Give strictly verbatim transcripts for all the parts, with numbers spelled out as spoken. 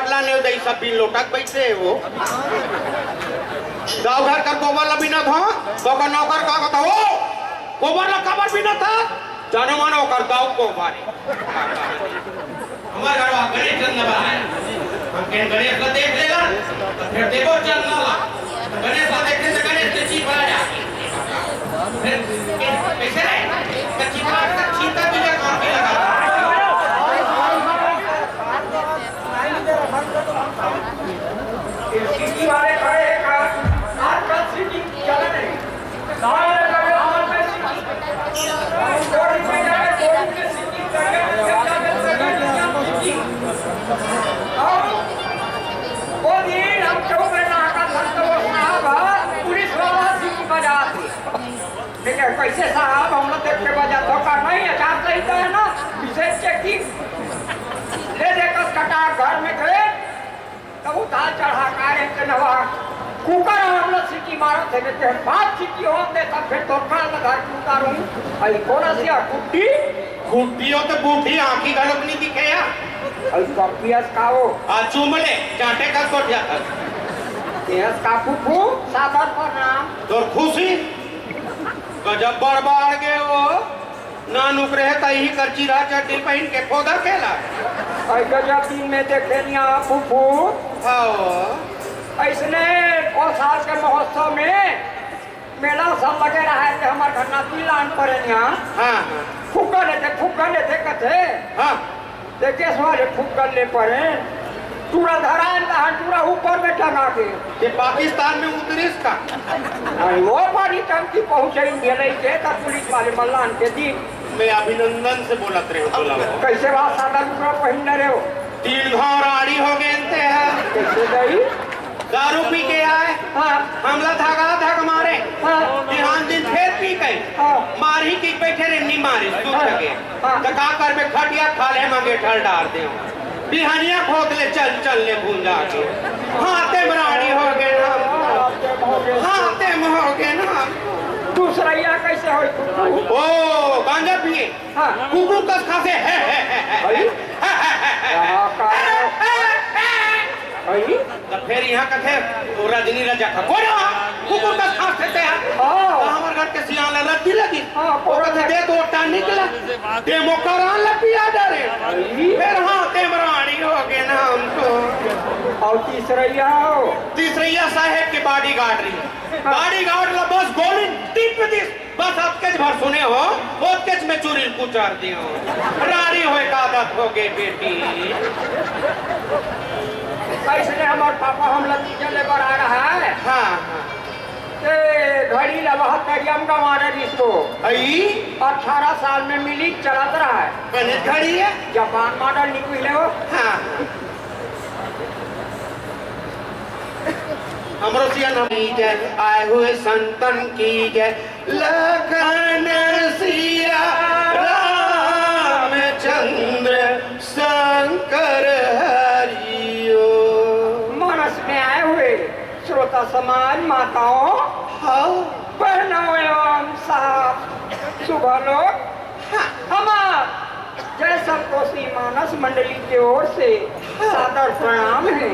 ला नेव दई, सब बिन लोटा के बइठे हे वो। गाँव घर कर गोबर ला बिनत हो, तो ओकर नौकर का कहत हो, "ओ, गोबर ला काबर बिनत हा?" "जानो मानो ओकर गाँव गोबर हे।" हमर घरवा गणेश चंद बा है। हम कहेन गणेश ला देख लेला, तो फिर देबो चंद ला। तो गणेश ला देखे तो गणेश के चीख बना जा। फिर कैसे रे? तो चीख बना के चीता भी जा काम पे लगा। सिटी वाले खड़े हैं का? आजकल सिटी चल रही। वो दिन हम चौक में नाका था, तो वो साहब पुलिस वाला सीटी बजा दी। लेकिन कैसे साहब, हम लोग देख के बजा, धोखा नहीं, आचार संहिता है ना, विशेष चेकिंग। ले दे कस कटा घर में गए, तब उतार चढ़ा का रे के नवा कुकर हम लोग सीटी मारत हे, के बाद सीटी होत दे, तब फिर तो कान में धर के उतारूं। आई कौन सी आ कुट्टी? कुट्टी हो तो बूढ़ी आंखी गलत नहीं दिखे यार। आई कपियस का हो? आ चूम ले, चाटे का सोच जाता। यस का फूफू, सादर प्रणाम। तोर खुशी? गजब बड़बड़ गे वो। नानुक रहे त इही कर चिरहा चड्डी पहिन के खोदा केला। अई गजब दिन में देखे निया फूफू। हाँ। अइसने ओ साल के महोत्सव में मेला सब लगे रहा है कि हमर घर नाती लान परे निया। हाँ, हाँ। फुग्गा लेते, फुग्गा लेते कथे। हाँ। ते केसवा ले फुग्गल ले परे, टूरा धरान तहान टूरा ऊपर में टंगा के। ये पाकिस्तान में उतरिस का? अरे वो पानी टंकी पहुंचे भेलै के, तब पुलिस वाले मल्लान के दी। मैं अभिनंदन से बोलत रहे हो, बोला हो। कैसे बात सादा लुगड़ा पहिन रहे हो? तीन घाव राड़ी हो गए ते हैं। कैसे गई? दारू पी के आए, हाँ। हमला धगा धग मारे। हाँ। बिहान दिन फेर पी के हाँ। मारही कि बइठे रे, नी मारिस, तू हाँ। जगे। हाँ। त का करबे, खटिया खाल्हे म अंगेठा ल डार देंव। बिहनिया खोद ले चल, चल ले भूंजा के। हाथे म राड़ी हो गे ना। हाथे म हो गे ना। दूसरइया कैसे होई? ओ, गांजा पिए। हाँ। कुकुर कस खासे। हे, हे, हे, हे। अरे? हाँ, का? अरे? त फेर इहाँ कथे, "ओ रजनी रजा का कोन हे? कुकुर कस खास थे ते हा।" हाँ। त हमर घर के सियान ला रद्दी लगी। हाँ, ओ कथे, "दे तो टानिक ला, दे मोकरान ला पिया डरे।" अरे। फेर हाथे म राड़ी हो गे ना हम तो। अउ तीसरइया हो? तीसरइया साहेब के बॉडीगार्ड रही। हाँ। बॉडीगार्ड ला बस गोली टिप दिस। बस अतकेच भर सुने हो, ओतकेच में चुरी कुचर दियो। राड़ी होय का आदत हो गे बेटी। अइसने हमर पापा हमला तीजा ले बर आ रहा है। हाँ, हाँ। ते घड़ी ला बहुत करियम गंवारे रिसो। अई? अठारह साल में मिली चलत रहा है। बने घड़ी है? जापान मॉडल निकले हो। हाँ। हमरो सिया नाम की जय, आए हुए संतन की जय। लखन सिया रामचंद्र शंकर हरिओ। मानस में आए हुए श्रोता समाज, माताओं, हाँ। बहनों एवं साथ सुबह लोग, हाँ। हमार जय संतोषी मानस मंडली के ओर से हाँ। सादर प्रणाम है,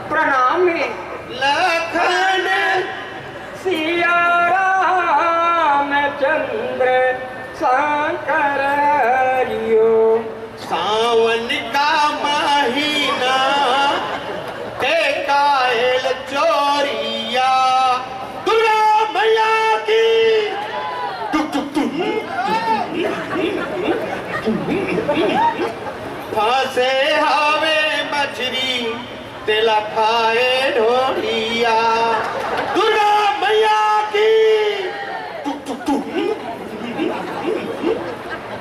प्रणाम है। लखन सिया रामचंद्र शंकर हरिओ। सावन का महीना ते कायल चोरिया। दुर्गा मैया की। टुक टुक टुक। फंसे हवे मछरी तेला खाए ढोढ़िया। दुर्गा मैया की। टुक टुक टुक।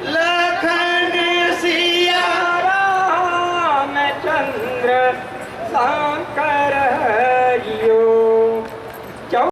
लखन सिया रामचंद्र शंकर